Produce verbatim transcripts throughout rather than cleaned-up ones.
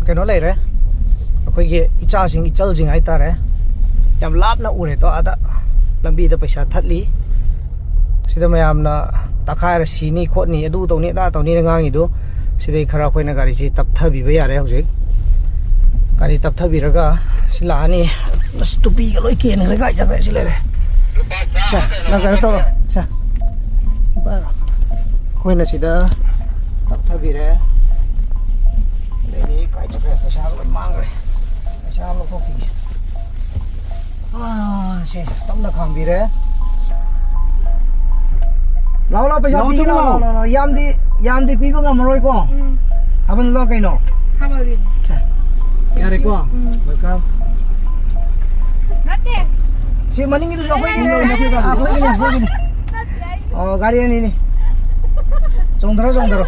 ꯀꯩꯅꯣ ꯂꯩꯔꯦ, ꯑꯩꯈꯣꯏꯒꯤ ꯏꯆꯥꯁꯤꯡ, ꯏꯆꯜꯁꯤꯡ ꯍꯥꯏꯇꯥꯔꯦ꯫ ꯌꯥꯝ ꯂꯥꯞꯅ ꯎꯔꯦꯗꯣ, ꯑꯥꯗ ꯂꯝꯕꯤꯗ ꯄꯩꯁꯥ ꯊꯠꯂꯤ꯫ ꯁꯤꯗ ꯃꯌꯥꯝꯅ "ꯇꯛꯈꯥꯏꯔ ꯁꯤꯅꯤ ꯈꯣꯠꯅꯤ, ꯑꯗꯨ ꯇꯧꯅꯤ, ꯑꯗꯥ ꯇꯧꯅꯤꯅ" ꯉꯥꯡꯉꯤꯗꯣ꯫ ꯁꯤꯗꯩ ꯈꯔ ꯑꯩꯈꯣꯏꯅ ꯒꯥꯔꯤꯁꯤ ꯇꯞꯊꯕꯤꯕ ꯌꯥꯔꯦ꯫ ꯍꯧꯖꯤꯛ ꯒꯥꯔꯤ ꯇꯞꯊꯕꯤꯔꯒ ꯁꯤ ꯂꯥꯛꯑꯅꯤ꯫ ꯑꯁ, ꯇꯨꯄꯤꯒ ꯂꯣꯏ ꯀꯦꯟꯈ꯭ꯔꯦ, ꯀꯥꯏ ꯆꯠꯈ꯭ꯔꯦ? ꯁꯤ ꯂꯩꯔꯦ꯫ ꯁꯦ, ꯅꯪ ꯀꯩꯅꯣ ꯇꯧꯔꯣ꯫ ꯁꯦ, ꯑꯩꯈꯣꯏꯅ ꯁꯤꯗ ꯇꯞꯊꯕꯤꯔꯦ꯫ ꯑꯗꯩꯗꯤ ꯀꯥꯏ ꯆꯠꯈ꯭ꯔꯦ? ꯄꯩꯁꯥ ꯂꯣꯏ ꯃꯥꯡꯈ꯭ꯔꯦ꯫ ꯄꯩꯁꯥ ꯑꯃ ꯂꯧꯊꯣꯛꯈꯤꯒꯦ꯫ ꯑꯥ, ꯁꯦ, ꯇꯞꯅ ꯈꯥꯝꯕꯤꯔꯦ꯫ ꯂꯥꯎ, ꯂꯥꯎ, ꯄꯩꯁꯥ ꯂꯥꯎ, ꯄꯤꯒꯦ, ꯂꯥꯎ, ꯂꯥꯎ, ꯂꯥꯎ, ꯂꯥꯎ, ꯂꯥꯎ꯫ ꯌꯥꯝꯗꯤ, ꯌꯥꯝꯗꯤ ꯄꯤꯕ ꯉꯝꯃꯔꯣꯏꯀꯣ꯫ ꯎꯝ꯫ ꯊꯥꯕꯜ ꯂꯥꯎ ꯀꯩꯅꯣ? ꯊꯥꯕꯜꯒꯤꯅꯤ꯫ ꯁꯦ, ꯌꯥꯔꯦꯀꯣ? ꯎꯝ꯫ Welcome꯫ ꯅꯠꯇꯦ꯫ ꯁꯤ ꯃꯅꯤꯡꯒꯤꯗꯨꯁꯨ ꯑꯩꯈꯣꯏꯒꯤꯅꯦ꯫ ꯎꯝ, ꯑꯩꯈꯣꯏꯒꯤꯅꯦ꯫ ꯑꯩꯈꯣꯏꯒꯤꯅꯦ, ꯑꯩꯈꯣꯏꯒꯤꯅꯦ꯫ ꯅꯠꯇꯦ, ꯑꯩ ꯑꯣ, ꯒꯥꯔꯤ ꯑꯅꯤꯅꯤ꯫ ꯆꯣꯡꯊꯔꯣ, ꯆꯣꯡꯊꯔꯣ꯫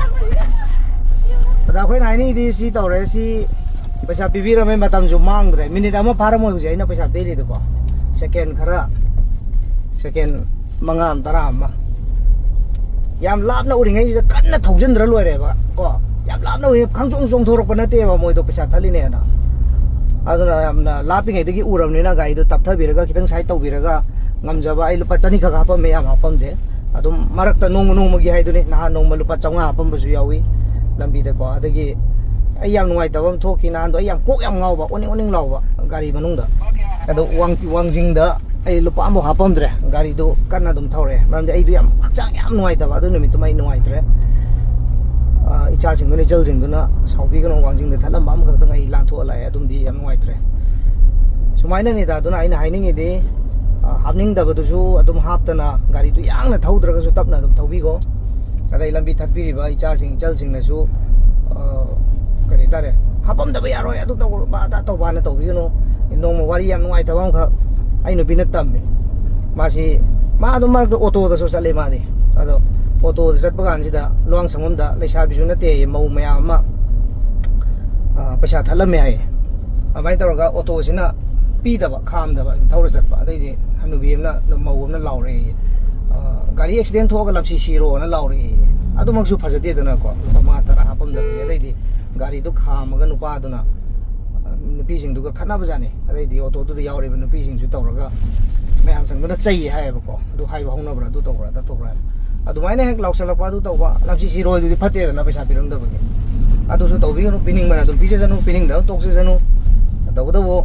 ꯑꯗ ꯑꯩꯈꯣꯏꯅ ꯍꯥꯏꯅꯤꯡꯉꯤꯗꯤ ꯁꯤ ꯇꯧꯔꯦ, ꯁꯤ ꯄꯩꯁꯥ ꯄꯤꯕꯤꯔꯝꯃꯦ, ꯃꯇꯝꯁꯨ ꯃꯥꯡꯗ꯭ꯔꯦ꯫ ꯃꯤꯅꯤꯠ ꯑꯃ ꯐꯥꯔꯝꯃꯣꯏ ꯍꯧꯖꯤꯛ ꯑꯩꯅ ꯄꯩꯁꯥ ꯄꯤꯔꯤꯗꯣꯀꯣ꯫ ꯁꯦꯀꯦꯟ ꯈꯔ, ꯁꯦꯀꯦꯟ ꯃꯉꯥ ꯑꯃ, ꯇꯔꯥ ꯑꯃ꯫ ꯌꯥꯝ ꯂꯥꯞꯅ ꯎꯔꯤꯉꯩꯁꯤꯗ ꯀꯟꯅ ꯊꯧꯖꯤꯟꯗ꯭ꯔ ꯂꯣꯏꯔꯦꯕ ꯀꯣ꯫ ꯌꯥꯝ ꯂꯥꯞꯅ ꯎꯔꯤ, ꯈꯪꯆꯣꯡ ꯆꯣꯡꯊꯣꯔꯛꯄ ꯅꯠꯇꯦꯕ ꯃꯣꯏꯗꯣ ꯄꯩꯁꯥ ꯊꯠꯂꯤꯅꯦꯅ꯫ ꯑꯗꯨꯅ ꯌꯥꯝꯅ ꯂꯥꯞꯄꯤꯉꯩꯗꯒꯤ ꯎꯔꯕꯅꯤꯅ ꯒꯥꯔꯤꯗꯣ ꯇꯞꯊꯕꯤꯔꯒ, ꯈꯤꯇꯪ ꯁꯥꯏꯠ ꯇꯧꯕꯤꯔꯒ, ꯉꯝꯖꯕ ꯑꯩ ꯂꯨꯄꯥ ꯆꯅꯤ ꯈꯛ ꯍꯥꯞꯄꯝꯃꯦ, ꯌꯥꯝ ꯍꯥꯞꯄꯝꯗꯦ꯫ ꯑꯗꯨꯝ ꯃꯔꯛꯇ ꯅꯣꯡꯃ ꯅꯣꯡꯃꯒꯤ ꯍꯥꯏꯗꯨꯅꯤ, ꯅꯍꯥꯟ ꯅꯣꯡꯃ ꯂꯨꯄꯥ ꯆꯥꯝꯃꯉꯥ ꯍꯥꯞꯄꯝꯕꯁꯨ ꯌꯥꯎꯏ ꯂꯝꯕꯤꯗꯀꯣ꯫ ꯑꯗꯒꯤ ꯑꯩ ꯌꯥꯝ ꯅꯨꯡꯉꯥꯏꯇꯕ ꯑꯃ ꯊꯣꯛꯈꯤ ꯅꯍꯥꯟꯗꯣ, ꯑꯩ ꯌꯥꯝ ꯀꯣꯛ ꯌꯥꯝ ꯉꯥꯎꯕ, ꯑꯣꯅꯤꯡ ꯑꯣꯅꯤꯡ ꯂꯥꯎꯕ ꯒꯥꯔꯤ ꯃꯅꯨꯡꯗ꯫ ꯑꯗꯣ ꯋꯥꯡ-, ꯋꯥꯡꯖꯤꯡꯗ ꯑꯩ ꯂꯨꯄꯥ ꯑꯃꯐꯥꯎ ꯍꯥꯞꯄꯝꯗ꯭ꯔꯦ, ꯒꯥꯔꯤꯗꯨ ꯀꯟꯅ ꯑꯗꯨꯝ ꯊꯧꯔꯦ, ꯃꯔꯝꯗꯤ ꯑꯩꯗꯨ ꯌꯥꯝ ꯍꯛꯆꯥꯡ ꯌꯥꯝ ꯅꯨꯡꯉꯥꯏꯇꯕ, ꯑꯗꯨ ꯅꯨꯃꯤꯠꯇꯨꯃ ꯑꯩ ꯅꯨꯡꯉꯥꯏꯇ꯭ꯔꯦ꯫ ꯑ, ꯏꯆꯥꯁꯤꯡꯗꯨꯅ, ꯏꯆꯜꯁꯤꯡꯗꯨꯅ ꯁꯥꯎꯕꯤꯒꯅꯨ, ꯋꯥꯡꯖꯤꯡꯗ ꯊꯠꯂꯝꯕ ꯑꯃꯈꯛꯇꯪ ꯑꯩ ꯂꯥꯟꯊꯣꯛꯑ ꯂꯥꯛꯑꯦ, ꯑꯗꯨꯝꯗꯤ ꯌꯥꯝ ꯅꯨꯡꯉꯥꯏꯇ꯭ꯔꯦ꯫ ꯁꯨꯃꯥꯏꯅꯅꯤꯗ꯫ ꯑꯗꯨꯅ ꯑꯩꯅ ꯍꯥꯏꯅꯤꯡꯉꯤꯗꯤ, ꯑ, ꯍꯥꯞꯅꯤꯡꯗꯕꯗꯨꯁꯨ ꯑꯗꯨꯝ ꯍꯥꯞꯇꯅ ꯒꯥꯔꯤꯗꯨ ꯌꯥꯡꯅ ꯊꯧꯗ꯭ꯔꯒꯁꯨ ꯇꯞꯅ ꯑꯗꯨꯝ ꯊꯧꯕꯤꯈꯣ꯫ ꯑꯗꯩ ꯂꯝꯕꯤ ꯊꯠꯄꯤꯔꯤꯕ ꯏꯆꯥꯁꯤꯡ ꯏꯆꯜꯁꯤꯡꯅꯁꯨ, ꯑ, ꯀꯔꯤ ꯍꯥꯏꯇꯥꯔꯦ, ꯍꯥꯄꯝꯗꯕ ꯌꯥꯔꯣꯏ, ꯑꯗꯨ ꯇꯧꯕ ꯑꯗꯥ ꯇꯧꯕ ꯍꯥꯏꯅ ꯇꯧꯕꯤꯒꯅꯨ꯫ ꯅꯣꯡꯃ ꯋꯥꯔꯤ ꯌꯥꯝ ꯅꯨꯡꯉꯥꯏꯇꯕ ꯑꯃꯈꯛ ꯑꯩ ꯅꯨꯄꯤꯅ ꯇꯝꯃꯤ꯫ ꯃꯥꯁꯤ, ꯃꯥ ꯑꯗꯨꯝ ꯃꯔꯛꯇ ꯑꯣꯇꯣꯗꯁꯨ ꯆꯠꯂꯦ ꯃꯥꯗꯤ꯫ ꯑꯗꯣ ꯑꯣꯇꯣꯗ ꯆꯠꯄ ꯀꯥꯟꯁꯤꯗ ꯂꯨꯋꯥꯡꯁꯪꯕꯝꯗ ꯂꯩꯁꯥꯕꯤꯁꯨ ꯅꯠꯇꯦ, ꯃꯧ ꯃꯌꯥꯝ ꯑꯃ, ꯑ, ꯄꯩꯁꯥ ꯊꯠꯂꯝꯃꯦ ꯍꯥꯏꯌꯦ꯫ ꯑꯗꯨꯃꯥꯏꯅ ꯇꯧꯔꯒ ꯑꯣꯇꯣꯁꯤꯅ ꯄꯤꯗꯕ, ꯈꯥꯝꯗꯕ, ꯑꯗꯨꯝ ꯊꯧꯔ ꯆꯠꯄ꯫ ꯑꯗꯩꯗꯤ ꯍꯅꯨꯕꯤ ꯑꯃꯅ, ꯃꯧ ꯑꯃꯅ ꯂꯥꯎꯔꯛꯑꯦꯌꯦ, "ꯑ, ꯒꯥꯔꯤ ꯑꯦꯛꯁꯤꯗꯦꯟ ꯊꯣꯛꯑꯒ ꯂꯞꯁꯤ ꯁꯤꯔꯣꯅ" ꯂꯥꯎꯔꯛꯑꯦꯌꯦ꯫ ꯑꯗꯨꯃꯛꯁꯨ ꯐꯖꯗꯦꯗꯅꯀꯣ, ꯂꯨꯄꯥ ꯃꯉꯥ ꯇꯔꯥ ꯍꯥꯞꯄ ꯑꯗꯩꯗꯤ ꯒꯥꯔꯤꯗꯨ ꯈꯥꯝꯃꯒ ꯅꯨꯄꯥꯗꯨꯅ, ꯑ, ꯅꯨꯄꯤꯁꯤꯡꯗꯨꯒ ꯈꯠꯅꯕꯖꯥꯠꯅꯤ꯫ ꯑꯗꯩꯗꯤ ꯑꯣꯇꯣꯗꯨꯗ ꯌꯥꯎꯔꯤꯕ ꯅꯨꯄꯤꯁꯤꯡꯁꯨ ꯇꯧꯔꯒ ꯃꯌꯥꯝ ꯆꯪꯗꯨꯅ ꯆꯩ ꯍꯥꯏꯌꯦꯕꯀꯣ꯫ ꯑꯗꯨ ꯍꯥꯏꯕ ꯍꯧꯅꯕ꯭ꯔꯥ, ꯑꯗꯨ ꯇꯧꯕ꯭ꯔꯥ, ꯑꯗꯥ ꯇꯧꯕ꯭ꯔꯥ ꯍꯥꯏꯅ꯫ ꯑꯗꯨꯃꯥꯏꯅ ꯍꯦꯛ ꯂꯥꯎꯁꯜꯂꯛꯄ, ꯑꯗꯨ ꯇꯧꯕ, ꯂꯝꯁꯤ ꯁꯤꯔꯣꯏꯗꯨꯗꯤ ꯐꯠꯇꯦꯗꯅ, ꯄꯩꯁꯥ ꯄꯤꯔꯝꯗꯕꯒꯤ꯫ ꯑꯗꯨꯁꯨ ꯇꯧꯕꯤꯒꯅꯨ, ꯄꯤꯅꯤꯡꯕꯅ ꯑꯗꯨꯝ ꯄꯤꯖꯁꯅꯨ, ꯄꯤꯅꯤꯡꯗꯕ ꯇꯣꯛꯆꯁꯅꯨ꯫ ꯇꯧꯕꯇꯕꯨ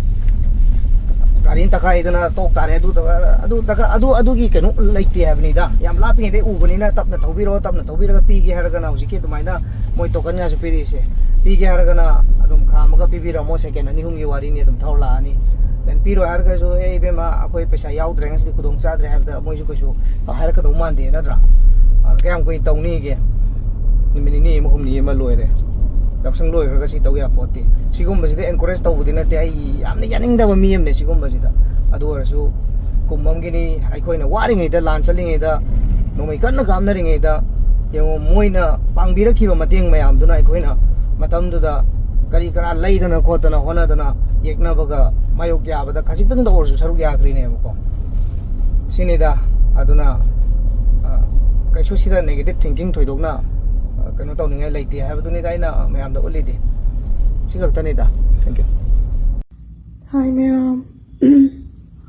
ꯒꯥꯔꯤꯅ ꯇꯛꯈꯥꯏꯗꯅ ꯇꯣꯛ ꯇꯥꯔꯦ, ꯑꯗꯨ ꯇꯧ-, ꯑꯗꯨ ꯇꯛꯈꯥꯏ-, ꯑꯗꯨ, ꯑꯗꯨꯒꯤ ꯀꯩꯅꯣ ꯂꯩꯇꯦ ꯍꯥꯏꯕꯅꯤꯗ꯫ ꯌꯥꯝ ꯂꯥꯞꯄꯤꯉꯩꯗꯩ ꯎꯕꯅꯤꯅ ꯇꯞꯅ ꯊꯧꯕꯤꯔꯣ, ꯇꯞꯅ ꯊꯧꯕꯤꯔꯒ ꯄꯤꯒꯦ ꯍꯥꯏꯔꯒꯅ ꯍꯧꯖꯤꯛꯀꯤ ꯑꯗꯨꯃꯥꯏꯅ ꯃꯣꯏ ꯇꯣꯀꯟꯒꯁꯨ ꯄꯤꯔꯛꯏꯁꯦ꯫ ꯄꯤꯒꯦ ꯍꯥꯏꯔꯒꯅ ꯑꯗꯨꯝ ꯈꯥꯝꯃꯒ ꯄꯤꯕꯤꯔꯝꯃꯣ, ꯁꯦꯀꯦꯟ ꯑꯅꯤ ꯑꯍꯨꯝꯒꯤ ꯋꯥꯔꯤꯅꯤ, ꯑꯗꯨꯝ ꯊꯧꯔ ꯂꯥꯛꯑꯅꯤ꯫ Then ꯄꯤꯔꯣꯏ ꯍꯥꯏꯔꯒꯁꯨ, "ꯑꯦ ꯏꯕꯦꯝꯃ, ꯑꯩꯈꯣꯏ ꯄꯩꯁꯥ ꯌꯥꯎꯗ꯭ꯔꯦ, ꯉꯁꯤꯗꯤ ꯈꯨꯗꯣꯡ ꯆꯥꯗ꯭ꯔꯦ" ꯍꯥꯏꯕꯗ ꯃꯣꯏꯁꯨ ꯀꯩꯁꯨ ꯍꯥꯏꯔꯛꯀꯗꯧ ꯃꯥꯟꯗꯦ, ꯅꯠꯇ꯭ꯔꯥ? ꯑ, ꯀꯌꯥꯝ ꯀꯨꯏꯅ ꯇꯧꯅꯤꯒꯦ? ꯅꯨꯃꯤꯠ ꯅꯤꯅꯤ ꯑꯃ, ꯍꯨꯝꯅꯤ ꯑꯃ ꯂꯣꯏꯔꯦ꯫ ꯌꯥꯎꯁꯪ ꯂꯣꯏꯈ꯭ꯔꯒ ꯁꯤ ꯇꯧ ꯌꯥꯄꯣꯠꯇꯦ꯫ ꯁꯤꯒꯨꯝꯕꯁꯤꯗ encourage ꯇꯧꯕꯗꯤ ꯅꯠꯇꯦ, ꯑꯩ ꯌꯥꯝꯅ ꯌꯥꯅꯤꯡꯗꯕ ꯃꯤ ꯑꯃꯅꯦ ꯁꯤꯒꯨꯝꯕꯁꯤꯗ꯫ ꯑꯗꯨ ꯑꯣꯏꯔꯁꯨ ꯀꯨꯝ ꯑꯃꯒꯤꯅꯤ, ꯑꯩꯈꯣꯏꯅ ꯋꯥꯔꯤꯉꯩꯗ, ꯂꯥꯟ ꯆꯠꯂꯤꯉꯩꯗ, ꯅꯣꯡꯃꯩ ꯀꯟꯅ ꯀꯥꯞꯅꯔꯤꯉꯩꯗ, ꯌꯦꯡꯉꯣ, ꯃꯣꯏꯅ ꯄꯥꯡꯕꯤꯔꯛꯈꯤꯕ ꯃꯇꯦꯡ ꯃꯌꯥꯝꯗꯨꯅ ꯑꯩꯈꯣꯏꯅ ꯃꯇꯝꯗꯨꯗ ꯀꯔꯤ ꯀꯔꯥ ꯂꯩꯗꯅ ꯈꯣꯠꯇꯅ ꯍꯣꯠꯅꯗꯅ ꯌꯦꯛꯅꯕꯒ ꯃꯥꯌꯣꯛ ꯌꯥꯕꯗ ꯈꯖꯤꯛꯇꯪꯗ ꯑꯣꯏꯔꯁꯨ ꯁꯔꯨꯛ ꯌꯥꯈ꯭ꯔꯤꯅꯦꯕꯀꯣ꯫ ꯁꯤꯅꯤꯗ꯫ ꯑꯗꯨꯅ, ꯑ, ꯀꯩꯁꯨ ꯁꯤꯗ negative thinking ꯊꯣꯏꯗꯣꯛꯅ, ꯑ, ꯀꯩꯅꯣ ꯇꯧꯅꯤꯡꯉꯥꯏ ꯂꯩꯇꯦ ꯍꯥꯏꯕꯗꯨꯅꯤꯗ ꯑꯩꯅ ꯃꯌꯥꯝꯗ ꯎꯠꯂꯤꯗꯤ꯫ ꯁꯤ ꯈꯛꯇꯅꯤꯗ꯫ Thank you꯫ Hi ꯃꯌꯥꯝ꯫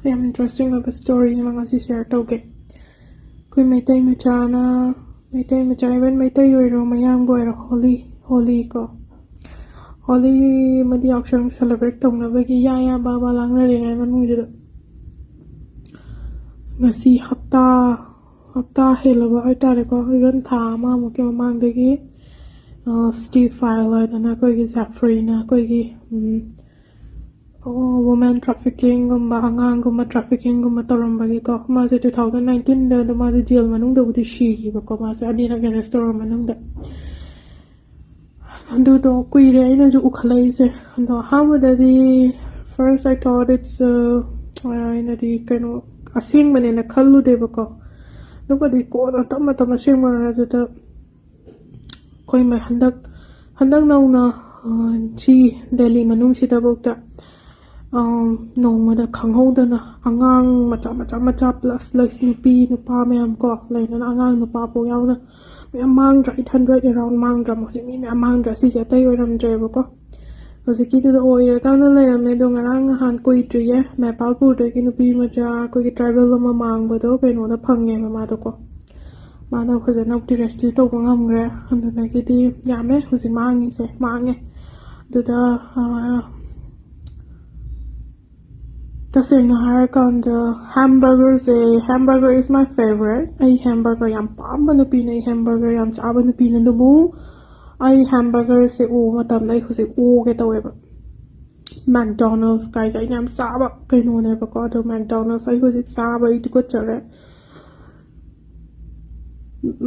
ꯌꯥꯝ interesting ꯑꯣꯏꯕ story ꯑꯃ ꯉꯁꯤ share ꯇꯧꯒꯦ꯫ ꯑꯩꯈꯣꯏ ꯃꯩꯇꯩ ꯃꯆꯥꯅ, ꯃꯩꯇꯩ ꯃꯆꯥ, even ꯃꯩꯇꯩ ꯑꯣꯏꯔꯣ, ꯃꯌꯥꯡꯕꯨ ꯑꯣꯏꯔꯣ, ꯍꯣꯂꯤ, ꯍꯣꯂꯤ ꯀꯣ, ꯍꯣꯂꯤ ꯑꯃꯗꯤ ꯌꯥꯎꯁꯪ celebrate ꯇꯧꯅꯕꯒꯤ ꯌꯥ ꯌꯥ ꯕꯥ ꯕꯥ ꯂꯥꯡꯅꯔꯤꯉꯩ ꯃꯅꯨꯡꯁꯤꯗ, ꯉꯁꯤ ꯍꯞꯇꯥ, ꯍꯞꯇꯥ ꯍꯦꯜꯂꯕ ꯍꯥꯏꯇꯥꯔꯦꯀꯣ, even ꯊꯥ ꯑꯃꯃꯨꯛꯀꯤ ꯃꯃꯥꯡꯗꯒꯤ, ꯑ, Steve Pyle ꯍꯥꯏꯗꯅ ꯑꯩꯈꯣꯏꯒꯤ ꯖꯦꯐ꯭ꯔꯤꯅ ꯑꯩꯈꯣꯏꯒꯤ, ꯎꯝ, ꯑꯣ, women traffickingꯒꯨꯝꯕ, ꯑꯉꯥꯡꯒꯨꯝꯕ traffickingꯒꯨꯝꯕ ꯇꯧꯔꯝꯕꯒꯤꯀꯣ, ꯃꯥꯁꯦ two thousand nineteenꯗ ꯑꯗꯨꯝ ꯃꯥꯁꯦ jail ꯃꯅꯨꯡꯗꯕꯨꯗꯤ ꯁꯤꯈꯤꯕꯀꯣ, ꯃꯥꯁꯦ ꯑꯅꯤꯔꯛ arrest ꯇꯧꯔ ꯃꯅꯨꯡꯗ꯫ ꯑꯗꯨꯗꯣ ꯀꯨꯏꯔꯦ ꯑꯩꯅꯁꯨ ꯎꯈꯠꯂꯛꯏꯁꯦ꯫ ꯑꯗꯣ ꯑꯍꯥꯟꯕꯗꯗꯤ, first I thought it's, uh, ꯑꯩꯅꯗꯤ ꯀꯩꯅꯣ ꯑꯁꯦꯡꯕꯅꯦꯅ ꯈꯜꯂꯨꯗꯦꯕꯀꯣ꯫ ꯑꯗꯨꯒꯗꯤ ꯀꯣꯟꯅ ꯇꯞꯅ ꯇꯞꯅ ꯑꯁꯦꯡꯕ ꯑꯗꯨꯗ ꯑꯩꯈꯣꯏ ꯃ-, ꯍꯟꯗꯛ, ꯍꯟꯗꯛ ꯅꯧꯅ, ꯑ, ꯁꯤ ꯗꯦꯜꯂꯤ ꯃꯅꯨꯡꯁꯤꯗꯐꯥꯎꯗ, ꯑ, ꯅꯣꯡꯃꯗ ꯈꯪꯍꯧꯗꯅ ꯑꯉꯥꯡ ꯃꯆꯥ ꯃꯆꯥ ꯃꯆꯥ plus, plus ꯅꯨꯄꯤ ꯅꯨꯄꯥ ꯃꯌꯥꯝ ꯀꯣ ꯂꯩꯗꯅ, ꯑꯉꯥꯡ ꯅꯨꯄꯥ ꯐꯥꯎ ꯌꯥꯎꯅ ꯌꯥꯝ ꯃꯥꯡꯗ꯭ꯔꯥ? Eight hundred around ꯃꯥꯡꯗ꯭ꯔꯥ? ꯍꯧꯖꯤꯛ ꯃꯤ ꯃꯌꯥꯝ ꯃꯥꯡꯗ꯭ꯔꯥ? ꯁꯤꯁꯦ ꯑꯇꯩ ꯑꯣꯏꯔꯝꯗ꯭ꯔꯦꯕꯀꯣ, ꯍꯧꯖꯤꯛꯀꯤꯗꯨꯗ ꯑꯣꯏꯔꯀꯥꯟꯗ ꯂꯩꯔꯝꯃꯦ꯫ ꯑꯗꯣ ꯉꯔꯥꯡ ꯅꯍꯥꯟ ꯀꯨꯏꯗ꯭ꯔꯤꯌꯦ, ꯃꯦꯄꯥꯜꯄꯨꯔꯗꯒꯤ ꯅꯨꯄꯤ ꯃꯆꯥ ꯑꯩꯈꯣꯏꯒꯤ ꯇ꯭ꯔꯥꯏꯕꯦꯜ ꯑꯃ ꯃꯥꯡꯕꯗꯣ ꯀꯩꯅꯣꯗ ꯐꯪꯉꯦꯕ ꯃꯥꯗꯣꯀꯣ꯫ ꯃꯥꯗꯣ ꯐꯖꯅꯕꯨꯗꯤ ꯔꯦꯁꯀ꯭ꯌꯨ ꯇꯧꯕ ꯉꯝꯈ꯭ꯔꯦ꯫ ꯑꯗꯨꯗꯒꯤꯗꯤ ꯌꯥꯝꯃꯦ ꯍꯧꯖꯤꯛ ꯃꯥꯡꯉꯤꯁꯦ, ꯃꯥꯡꯉꯦ꯫ ꯑꯗꯨꯗ ꯇꯁꯦꯡꯅ ꯍꯥꯏꯔꯀꯥꯟꯗ ꯍꯦꯝꯕꯔꯒꯔꯁꯦ, hamburger is my favorite꯫ ꯑꯩ ꯍꯦꯝꯕꯔꯒꯔ ꯌꯥꯝ ꯄꯥꯝꯕ ꯅꯨꯄꯤꯅꯦ꯫ ꯑꯩ ꯍꯦꯝꯕꯔꯒꯔ ꯌꯥꯝ ꯆꯥꯕ ꯅꯨꯄꯤꯅꯦ꯫ ꯑꯗꯨꯕꯨ ꯑꯩ ꯍꯦꯝꯕꯔꯒꯔꯁꯦ ꯎꯕ ꯃꯇꯝꯗ ꯑꯩ ꯍꯧꯖꯤꯛ ꯑꯣꯒꯦ ꯇꯧꯋꯦꯕ꯫ ꯃꯦꯛꯗꯣꯅꯦꯜꯁ ꯀꯥꯏꯁꯦ ꯑꯩꯅ ꯌꯥꯝ ꯆꯥꯕ ꯀꯩꯅꯣꯅꯦꯕꯀꯣ꯫ ꯑꯗꯣ ꯃꯦꯛꯗꯣꯅꯦꯜꯁ ꯑꯩ ꯍꯧꯖꯤꯛ ꯆꯥꯕ ꯑꯩ ꯇꯨꯀꯠꯆꯔꯦ꯫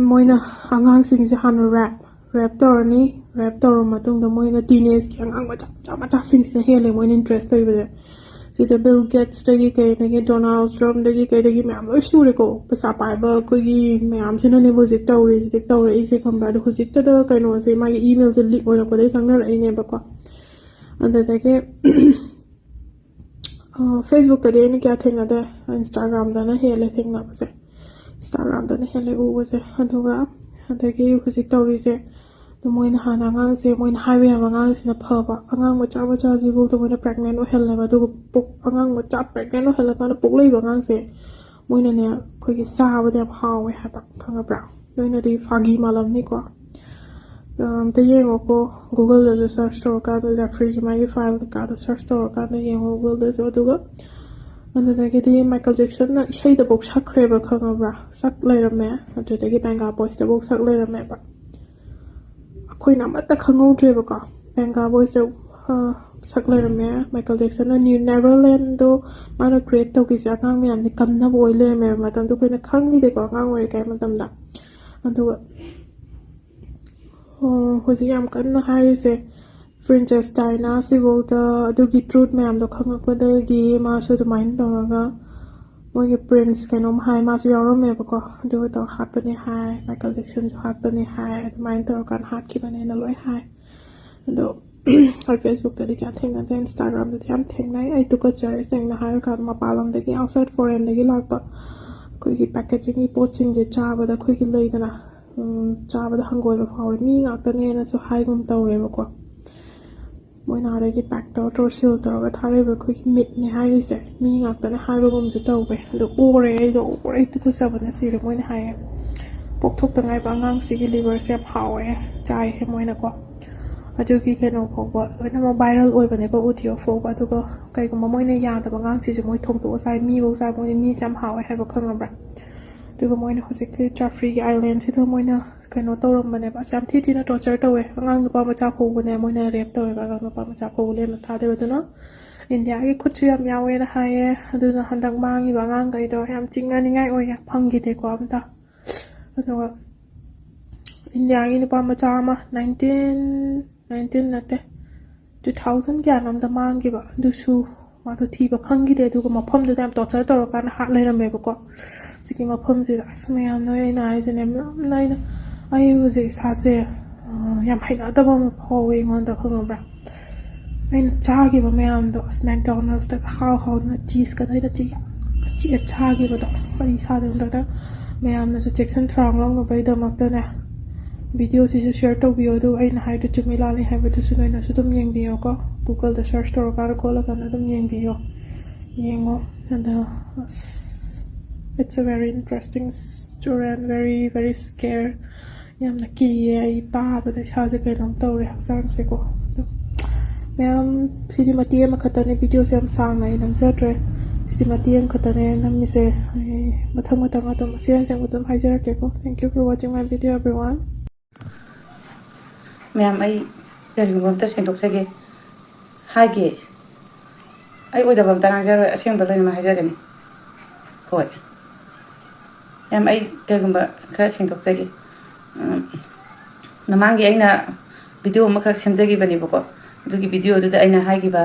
ꯃꯣꯏꯅ ꯑꯉꯥꯡꯁꯤꯡꯁꯦ ꯍꯥꯟꯅ ꯔꯦꯞ ꯔꯦꯞ ꯇꯧꯔꯅꯤ꯫ ꯔꯦꯞ ꯇꯧꯔꯕ ꯃꯇꯨꯡꯗ ꯃꯣꯏꯅ ꯇꯤꯅꯦꯖꯀꯤ ꯑꯉꯥꯡ ꯃꯆꯥ ꯃꯆꯥ ꯃꯆꯥꯁꯤꯡꯁꯤꯅ ꯍꯦꯜꯂꯦ ꯃꯣꯏꯅ ꯏꯟꯇꯔꯦꯁ ꯂꯩꯕꯁꯦ꯫ ꯁꯤꯗ ꯕꯤꯜ ꯒꯦꯠꯁꯇꯒꯤ ꯀꯩꯗꯒꯤ, ꯗꯣꯅꯥꯜꯗ ꯇ꯭ꯔꯝꯞꯇꯒꯤ ꯀꯩꯗꯒꯤ ꯃꯌꯥꯝ ꯂꯣꯏ ꯁꯨꯔꯦꯀꯣ꯫ ꯄꯩꯁꯥ ꯄꯥꯏꯕ ꯑꯩꯈꯣꯏꯒꯤ ꯃꯌꯥꯝꯁꯤꯅꯅꯦꯕ ꯍꯧꯖꯤꯛ ꯇꯧꯔꯤꯁꯤꯗꯤ, ꯇꯧꯔꯛꯏꯁꯦ, ꯈꯪꯕ꯭ꯔꯥ? ꯑꯗꯣ ꯍꯧꯖꯤꯛꯇꯗ ꯀꯩꯅꯣꯁꯦ, ꯃꯥꯒꯤ ꯏꯃꯦꯜꯁꯦ ꯂꯤꯛ ꯑꯣꯏꯔꯛꯄꯗꯒꯤ ꯈꯪꯅꯔꯛꯏꯅꯦꯕꯀꯣ꯫ ꯑꯗꯨꯗꯒꯤ ꯐꯦꯁꯕꯨꯛꯇꯗꯤ ꯑꯩꯅ ꯀꯌꯥ ꯊꯦꯡꯅꯗꯦ, ꯏꯟꯁꯇꯥꯒ꯭ꯔꯥꯝꯗꯅ ꯍꯦꯜꯂꯦ ꯊꯦꯡꯅꯕꯁꯦ꯫ ꯏꯟꯁꯇꯥꯒ꯭ꯔꯥꯝꯗꯅ ꯍꯦꯜꯂꯦ ꯎꯕꯁꯦ꯫ ꯑꯗꯨꯒ ꯑꯗꯒꯤ ꯍꯧꯖꯤꯛ ꯇꯧꯔꯤꯁꯦ, ꯑꯗꯣ ꯃꯣꯏꯅ ꯍꯥꯟꯅ ꯑꯉꯥꯡꯁꯦ, ꯃꯣꯏꯅ ꯍꯥꯏꯕ ꯌꯥꯕ ꯑꯉꯥꯡꯁꯤꯅ ꯐꯕ꯫ ꯑꯉꯥꯡ ꯃꯆꯥ ꯃꯆꯥꯁꯤꯐꯥꯎꯗ ꯃꯣꯏꯅ ꯄ꯭ꯔꯦꯒꯅꯦꯟ ꯑꯣꯏꯍꯜꯂꯦꯕ꯫ ꯑꯗꯨꯒ ꯄꯣꯛ-, ꯑꯉꯥꯡ ꯃꯆꯥ ꯄ꯭ꯔꯦꯒꯅꯦꯟ ꯑꯣꯏꯍꯜꯂꯀꯥꯟꯗ ꯄꯣꯛꯂꯛꯏꯕ ꯑꯉꯥꯡꯁꯦ ꯃꯣꯏꯅꯅꯦ ꯑꯩꯈꯣꯏꯒꯤ ꯆꯥꯕꯗ ꯌꯥꯝ ꯍꯥꯎꯋꯦ ꯍꯥꯏꯕ, ꯈꯪꯉꯕ꯭ꯔꯥ? ꯅꯣꯏꯅꯗꯤ ꯐꯥꯒꯤ ꯃꯥꯜꯂꯝꯅꯤꯀꯣ꯫ ꯑꯝꯇ ꯌꯦꯡꯉꯣꯀꯣ, ꯒꯨꯒꯜꯗꯁꯨ ꯁꯔꯁ ꯇꯧꯔꯀꯥꯟꯗ, ꯖꯦꯐ꯭ꯔꯤꯒꯤ ꯃꯥꯒꯤ ꯐꯥꯏꯜ ꯀꯩꯀꯥꯗꯣ ꯁꯔꯁ ꯇꯧꯔꯀꯥꯟꯗ ꯌꯦꯡꯉꯣ ꯒꯨꯒꯜꯗꯁꯨ꯫ ꯑꯗꯨꯒ ꯑꯗꯨꯗꯒꯤꯗꯤ ꯃꯥꯏꯀꯜ ꯖꯦꯛꯁꯟꯅ ꯏꯁꯩꯗꯐꯥꯎ ꯁꯛꯈ꯭ꯔꯦꯕ, ꯈꯪꯉꯕ꯭ꯔꯥ? ꯁꯛ ꯂꯩꯔꯝꯃꯦ꯫ ꯑꯗꯨꯗꯒꯤ ꯕꯦꯡꯒꯥ ꯕꯣꯏꯁꯇꯐꯥꯎ ꯁꯛ ꯂꯩꯔꯝꯃꯦꯕ꯫ ꯑꯩꯈꯣꯏꯅ ꯑꯃꯠꯇ ꯈꯪꯍꯧꯗ꯭ꯔꯦꯕꯀꯣ꯫ ꯕꯦꯡꯒꯥ ꯕꯣꯏꯁꯇ ꯁꯛ ꯂꯩꯔꯝꯃꯦ꯫ ꯃꯥꯏꯀꯜ ꯖꯦꯛꯁꯟꯅ ꯅ꯭ꯌꯨ ꯅꯦꯕꯔꯂꯦꯟꯗꯣ ꯃꯥꯅ ꯀ꯭ꯔꯤꯌꯦꯠ ꯇꯧꯈꯤꯁꯦ ꯑꯉꯥꯡ ꯃꯌꯥꯝꯗꯤ ꯀꯟꯅꯕ ꯑꯣꯏ ꯂꯩꯔꯝꯃꯦꯕ꯫ ꯃꯇꯝꯗꯣ ꯑꯩꯈꯣꯏꯅ ꯈꯪꯈꯤꯗꯦꯀꯣ, ꯑꯉꯥꯡ ꯑꯣꯏꯔꯤꯀꯥꯟ ꯃꯇꯝꯗ꯫ ꯑꯗꯨꯒ ꯍꯧꯖꯤꯛ ꯌꯥꯝ ꯀꯟꯅ ꯍꯥꯏꯔꯤꯁꯦ ꯄ꯭ꯔꯤꯟꯁꯦꯁ ꯗꯥꯏꯅꯥ ꯁꯤꯐꯧꯗ ꯑꯗꯨꯒꯤ ꯇ꯭ꯔꯨꯠ ꯃꯌꯥꯝꯗꯣ ꯈꯪꯉꯛꯄꯗꯒꯤ ꯃꯥꯁꯨ ꯑꯗꯨꯃꯥꯏꯅ ꯇꯧꯔꯒ ꯃꯣꯏꯒꯤ ꯄ꯭ꯔꯤꯟꯁ ꯀꯩꯅꯣꯝ ꯍꯥꯏ, ꯃꯥꯁꯨ ꯌꯥꯎꯔꯝꯃꯦꯕꯀꯣ꯫ ꯑꯗꯨꯒ ꯇꯧꯔ ꯍꯥꯠꯄꯅꯦ ꯍꯥꯏ, ꯃꯥꯏꯀꯜ ꯖꯦꯛꯁꯟꯁꯨ ꯍꯥꯠꯄꯅꯦ ꯍꯥꯏ, ꯑꯗꯨꯃꯥꯏꯅ ꯇꯧꯔꯀꯥꯟꯗ ꯍꯥꯠꯈꯤꯕꯅꯦꯅ ꯂꯣꯏ ꯍꯥꯏ꯫ ꯑꯗꯣ ꯍꯣꯏ, ꯐꯦꯁꯕꯨꯛꯇꯗꯤ ꯀꯌꯥ ꯊꯦꯡꯅꯗꯦ, ꯏꯟꯁꯇꯥꯒ꯭ꯔꯥꯝꯗꯗꯤ ꯌꯥꯝ ꯊꯦꯡꯅꯩ꯫ ꯑꯩ ꯇꯨꯀꯠꯆꯔꯦ ꯁꯦꯡꯅ ꯍꯥꯏꯔꯀꯥꯟꯗ, ꯃꯄꯥꯟ ꯂꯝꯗꯒꯤ, ꯑꯥꯎꯠꯁꯥꯏꯠ ꯐꯣꯔꯦꯟꯗꯒꯤ ꯂꯥꯛꯄ ꯑꯩꯈꯣꯏꯒꯤ ꯄꯦꯀꯦꯖꯤꯡꯒꯤ ꯄꯣꯠꯁꯤꯡꯁꯦ ꯆꯥꯕꯗ ꯑꯩꯈꯣꯏꯒꯤ ꯂꯩꯗꯅ ꯎꯝ, ꯆꯥꯕꯗ ꯍꯪꯒꯣꯏꯕ ꯐꯥꯎꯔꯦ꯫ ꯃꯤ ꯉꯥꯛꯇꯅꯦꯅꯁꯨ ꯍꯥꯏꯒꯨꯝ ꯇꯧꯔꯦꯕꯀꯣ꯫ ꯃꯣꯏꯅ ꯑꯥꯗꯒꯤ ꯄꯦꯛ ꯇꯧꯔ ꯇꯧꯔ ꯁꯤꯜ ꯇꯧꯔꯒ ꯊꯥꯔꯛꯏꯕ ꯑꯩꯈꯣꯏꯒꯤ ꯃꯤꯠꯅꯦ ꯍꯥꯏꯔꯤꯁꯦ, ꯃꯤ ꯉꯥꯛꯇꯅꯦ ꯍꯥꯏꯕꯒꯨꯝꯁꯨ ꯇꯧꯋꯦ꯫ ꯑꯗꯨ ꯎꯔꯦ ꯑꯩꯗꯣ, ꯎꯔꯦ, ꯑꯩ ꯇꯨꯀꯠꯆꯕꯅ ꯁꯤꯔꯦ꯫ ꯃꯣꯏꯅ ꯍꯥꯏꯌꯦ, "ꯄꯣꯛꯊꯣꯛꯇ ꯉꯥꯏꯕ ꯑꯉꯥꯡꯁꯤꯒꯤ ꯂꯤꯚꯔꯁꯦ ꯌꯥꯝ ꯍꯥꯎꯋꯦ", ꯆꯥꯏ ꯃꯣꯏꯅꯀꯣ꯫ ꯑꯗꯨꯒꯤ ꯀꯩꯅꯣ ꯐꯥꯎꯕ ꯂꯣꯏꯅꯃꯛ ꯚꯥꯏꯔꯦꯜ ꯑꯣꯏꯕꯅꯦꯕ, ꯑꯣꯗꯤꯑꯣ ꯐꯥꯎꯕ꯫ ꯑꯗꯨꯒ ꯀꯩꯒꯨꯝꯕ ꯃꯣꯏꯅ ꯌꯥꯗꯕ ꯑꯉꯥꯡꯁꯤꯁꯨ ꯃꯣꯏ ꯊꯣꯡꯗꯣꯛꯑ ꯆꯥꯏ, ꯃꯤꯐꯧ ꯆꯥꯏ꯫ ꯃꯣꯏꯗꯤ ꯃꯤꯁꯦ ꯌꯥꯝ ꯍꯥꯎꯋꯦ ꯍꯥꯏꯕ, ꯈꯪꯉꯕ꯭ꯔꯥ? ꯑꯗꯨꯒ ꯃꯣꯏꯅ ꯍꯧꯖꯤꯛꯀꯤ ꯆꯥꯐ꯭ꯔꯤꯒꯤ ꯑꯥꯏꯂꯦꯟꯁꯤꯗ ꯃꯣꯏꯅ ꯀꯩꯅꯣ ꯇꯧꯔꯝꯕꯅꯦꯕ꯫ ꯑꯁ, ꯌꯥꯝ ꯊꯤ ꯊꯤꯅ ꯇꯣꯔꯆꯔ ꯇꯧꯋꯦ꯫ ꯑꯉꯥꯡ ꯅꯨꯄꯥ ꯃꯆꯥ ꯐꯥꯎꯕꯅꯦ ꯃꯣꯏꯅ ꯔꯦꯞ ꯇꯧꯋꯦꯕ, ꯑꯉꯥꯡ ꯅꯨꯄꯥ ꯃꯆꯥ ꯐꯥꯎꯕ ꯂꯦꯝꯅ ꯊꯥꯗꯦꯕ꯫ ꯑꯗꯨꯅ ꯏꯟꯗꯤꯌꯥꯒꯤ ꯈꯨꯠꯁꯨ ꯌꯥꯝ ꯌꯥꯎꯋꯦꯅ ꯍꯥꯏꯌꯦ꯫ ꯑꯗꯨꯅ ꯍꯟꯗꯛ ꯃꯥꯡꯉꯤꯕ ꯑꯉꯥꯡꯈꯩꯗꯣ ꯌꯥꯝ ꯆꯤꯡꯅꯅꯤꯡꯉꯥꯏ ꯑꯣꯏꯌꯦ, ꯐꯪꯈꯤꯗꯦꯀꯣ ꯑꯝꯇ꯫ ꯑꯗꯨꯒ ꯏꯟꯗꯤꯌꯥꯒꯤ ꯅꯨꯄꯥ ꯃꯆꯥ ꯑꯃ, ꯅꯥꯏꯟꯇꯤꯟ, ꯅꯥꯏꯟꯇꯤꯟ ꯅꯠꯇꯦ, ꯇꯨ ꯊꯥꯎꯖꯟ ꯀꯌꯥꯅꯣꯝꯗ ꯃꯥꯡꯈꯤꯕ, ꯑꯗꯨꯁꯨ ꯃꯥꯗꯣ ꯊꯤꯕ ꯈꯪꯈꯤꯗꯦ꯫ ꯑꯗꯨꯒ ꯃꯐꯝꯗꯨꯗ ꯌꯥꯝ ꯇꯣꯔꯆꯔ ꯇꯧꯔꯀꯥꯟꯗ ꯍꯥꯠ ꯂꯩꯔꯝꯃꯦꯕꯀꯣ꯫ ꯍꯧꯖꯤꯛꯀꯤ ꯃꯐꯝꯁꯤꯗ, ꯑꯁ, ꯃꯌꯥꯝꯅ, ꯑꯩꯅ ꯍꯥꯏꯁꯤꯅꯦ, ꯃꯌꯥꯝꯅ ꯑꯩꯅ, ꯑꯩ ꯍꯧꯖꯤꯛ ꯏꯁꯥꯁꯦ, ꯑ, ꯌꯥꯝ ꯍꯩꯅꯗꯕ ꯑꯃ ꯐꯥꯎꯋꯦ ꯑꯩꯉꯣꯟꯗ, ꯈꯪꯉꯕ꯭ꯔꯥ? ꯑꯩꯅ ꯆꯥꯈꯤꯕ ꯃꯌꯥꯝꯗꯣ, ꯑꯁ, ꯃꯦꯛꯗꯣꯅꯦꯜꯁꯇꯒ ꯍꯥꯎ ꯍꯥꯎꯗꯅ ꯆꯤꯁꯀꯗꯣ ꯑꯩꯅ ꯆꯤꯛꯑ ꯆꯤꯛꯑ ꯆꯥꯈꯤꯕꯗꯣ, ꯑꯁ, ꯑꯩ ꯏꯁꯥꯗ ꯍꯟꯗꯛꯇ ꯃꯌꯥꯝꯅꯁꯨ ꯆꯦꯛꯁꯤꯟ ꯊꯧꯔꯥꯡ ꯂꯧꯅꯕꯒꯤꯗꯃꯛꯇꯅꯦ, ꯚꯤꯗꯤꯑꯣꯁꯤꯁꯨ ꯁꯤꯌꯔ ꯇꯧꯕꯤꯌꯣ꯫ ꯑꯗꯨꯒ ꯑꯩꯅ ꯍꯥꯏꯗꯣ ꯆꯨꯝꯃꯤ ꯂꯥꯜꯂꯤ ꯍꯥꯏꯕꯗꯨꯁꯨ ꯅꯣꯏꯅꯁꯨ ꯑꯗꯨꯝ ꯌꯦꯡꯕꯤꯌꯣꯀꯣ꯫ ꯒꯨꯒꯜꯗ ꯁꯔꯆ ꯇꯧꯔꯀꯥꯟꯗ ꯈꯣꯠꯂꯀꯥꯟꯗ ꯑꯗꯨꯝ ꯌꯦꯡꯕꯤꯌꯣ, ꯌꯦꯡꯉꯣ꯫ ꯑꯗ, ꯑꯁ, it's a very interesting story and very, very scare. ꯌꯥꯝꯅ ꯀꯤꯌꯦ꯫ ꯑꯩ ꯇꯥꯕꯗ ꯏꯁꯥꯁꯦ ꯀꯩꯅꯣꯝ ꯇꯧꯔꯦ, ꯍꯛꯆꯥꯡꯁꯦꯀꯣ꯫ ꯑꯗꯣ ꯃꯌꯥꯝ, ꯁꯤꯗꯤ ꯃꯇꯦꯛ ꯑꯃꯈꯛꯇꯅꯦ, ꯚꯤꯗꯤꯑꯣꯁꯦ ꯌꯥꯝ ꯁꯥꯡꯅ ꯑꯩ ꯅꯝꯖꯗ꯭ꯔꯦ꯫ ꯁꯤꯗꯤ ꯃꯇꯦꯛ ꯑꯃꯈꯛꯇꯅꯦ ꯅꯝꯃꯤꯁꯦ꯫ ꯑꯩ ꯃꯊꯪ ꯃꯊꯪ ꯑꯗꯨꯝ ꯑꯁꯦꯡ ꯑꯁꯦꯡꯕ ꯑꯗꯨꯝ ꯍꯥꯏꯖꯔꯛꯀꯦꯀꯣ꯫ Thank you for watching my video, everyone. ꯃꯌꯥꯝ, ꯑꯩ ꯀꯔꯤꯒꯨꯝꯕ ꯑꯝꯇ ꯁꯦꯡꯗꯣꯛꯆꯒꯦ꯫ ꯍꯥꯏꯒꯦ꯫ ꯑꯩ ꯑꯣꯏꯗꯕ ꯑꯝꯇ ꯉꯥꯡꯖꯔꯣꯏ, ꯑꯁꯦꯡꯕ ꯂꯣꯏꯅꯃꯛ ꯍꯥꯏꯖꯒꯅꯤ꯫ ꯍꯣꯏ꯫ ꯌꯥꯝ, ꯑꯩ ꯀꯩꯒꯨꯝꯕ ꯈꯔ ꯁꯦꯡꯗꯣꯛꯆꯒꯦ꯫ ꯎꯝ, ꯃꯃꯥꯡꯒꯤ ꯑꯩꯅ ꯚꯤꯗꯤꯑꯣ ꯑꯃꯈꯛ ꯁꯦꯝꯖꯈꯤꯕꯅꯦꯕꯀꯣ꯫ ꯑꯗꯨꯒꯤ ꯚꯤꯗꯤꯑꯣꯗꯨꯗ ꯑꯩꯅ ꯍꯥꯏꯈꯤꯕ,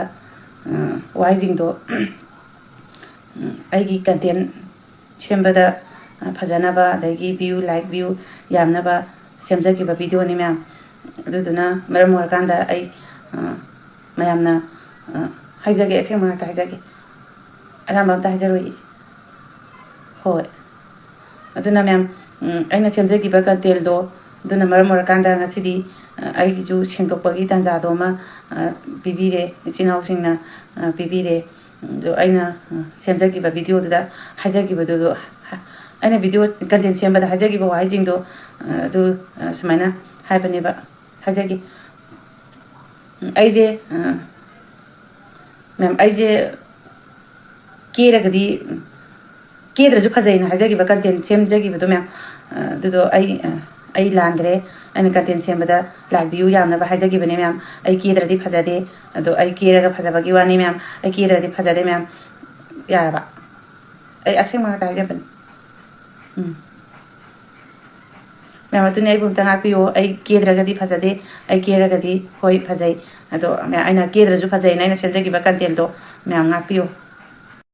ꯎꯝ, ꯋꯥꯍꯩꯁꯤꯡꯗꯣ, ꯎꯝ, ꯑꯩꯒꯤ ꯀꯟꯇꯦꯟ ꯁꯦꯝꯕꯗ, ꯑ, ꯐꯖꯅꯕ, ꯑꯗꯒꯤ ꯚ꯭ꯌꯨ, ꯂꯥꯏꯛ ꯚ꯭ꯌꯨ ꯌꯥꯝꯅꯕ ꯁꯦꯝꯖꯈꯤꯕ ꯚꯤꯗꯤꯑꯣꯅꯤ ꯃꯌꯥꯝ꯫ ꯑꯗꯨꯗꯨꯅ ꯃꯔꯝ ꯑꯣꯏꯔꯀꯥꯟꯗ ꯑꯩ, ꯑ, ꯃꯌꯥꯝꯅ, ꯑ, ꯍꯥꯏꯖꯒꯦ, ꯑꯁꯦꯡꯕ ꯉꯥꯛꯇ ꯍꯥꯏꯖꯒꯦ꯫ ꯑꯔꯥꯟꯕ ꯑꯝꯇ ꯍꯥꯏꯖꯔꯣꯏ꯫ ꯍꯣꯏ꯫ ꯑꯗꯨꯅ ꯃꯌꯥꯝ, ꯎꯝ, ꯑꯩꯅ ꯁꯦꯝꯖꯈꯤꯕ contentꯗꯣ, ꯑꯗꯨꯅ ꯃꯔꯝ ꯑꯣꯏꯔꯀꯥꯟꯗ ꯉꯁꯤꯗꯤ, ꯑ, ꯑꯩꯒꯤꯁꯨ ꯁꯦꯡꯗꯣꯛꯄꯒꯤ ꯇꯥꯟꯖꯥꯗꯣ ꯑꯃ, ꯑ, ꯄꯤꯕꯤꯔꯦ, ꯏꯆꯤꯟ ꯏꯅꯥꯎꯁꯤꯡꯅ, ꯑ, ꯄꯤꯕꯤꯔꯦ꯫ ꯑꯗꯣ ꯑꯩꯅ, ꯑ, ꯁꯦꯝꯖꯈꯤꯕ videoꯗꯨꯗ ꯍꯥꯏꯖꯈꯤꯕꯗꯨꯗꯣ, ꯍ-, ꯑꯩꯅ video content ꯁꯦꯝꯕꯗ ꯍꯥꯏꯖꯈꯤꯕ ꯋꯥꯍꯩꯁꯤꯡꯗꯣ, ꯑ, ꯑꯗꯨ, ꯑ, ꯁꯨꯃꯥꯏꯅ ꯍꯥꯏꯕꯅꯦꯕ, ꯍꯥꯏꯖꯒꯦ꯫ ꯎꯝ, ꯑꯩꯁꯦ, ꯑ, ꯃꯦꯝ, ꯑꯩꯁꯦ ꯀꯦꯔꯒꯗꯤ, ꯀꯦꯗ꯭ꯔꯁꯨ ꯐꯖꯩꯅ ꯍꯥꯏꯖꯈꯤꯕ, content ꯁꯦꯝꯖꯈꯤꯕꯗꯣ ꯃꯌꯥꯝ, ꯑ, ꯑꯗꯨꯗꯣ ꯑꯩ, ꯑ, ꯑꯩ ꯂꯥꯟꯈ꯭ꯔꯦ꯫ ꯑꯩꯅ content ꯁꯦꯝꯕꯗ like view ꯌꯥꯝꯅꯕ ꯍꯥꯏꯖꯈꯤꯕꯅꯦ ꯃꯌꯥꯝ꯫ ꯑꯩ ꯀꯦꯗ꯭ꯔꯗꯤ ꯐꯖꯗꯦ, ꯑꯗꯣ ꯑꯩ ꯀꯦꯔꯒ ꯐꯖꯕꯒꯤ ꯋꯥꯅꯤ ꯃꯌꯥꯝ꯫ ꯑꯩ ꯀꯦꯗ꯭ꯔꯗꯤ ꯐꯖꯗꯦ ꯃꯌꯥꯝ꯫ ꯌꯥꯔꯕ? ꯑꯩ ꯑꯁꯦꯡꯕ ꯉꯥꯛꯇ ꯍꯥꯏꯖꯕꯅꯤ꯫ ꯎꯝ꯫ ꯃꯌꯥꯝ, ꯑꯗꯨꯅꯤ, ꯑꯩꯕꯨ ꯑꯝꯇ ꯉꯥꯛꯄꯤꯌꯣ꯫ ꯑꯩ ꯀꯦꯗ꯭ꯔꯒꯗꯤ ꯐꯖꯗꯦ, ꯑꯩ ꯀꯦꯔꯒꯗꯤ ꯍꯣꯏ ꯐꯖꯩ꯫ ꯑꯗꯣ ꯃꯌꯥꯝ, ꯑꯩꯅ ꯀꯦꯗ꯭ꯔꯁꯨ ꯐꯖꯩꯅ ꯑꯩꯅ ꯁꯦꯝꯖꯈꯤꯕ contentꯗꯣ ꯃꯌꯥꯝ ꯉꯥꯛꯄꯤꯌꯨ꯫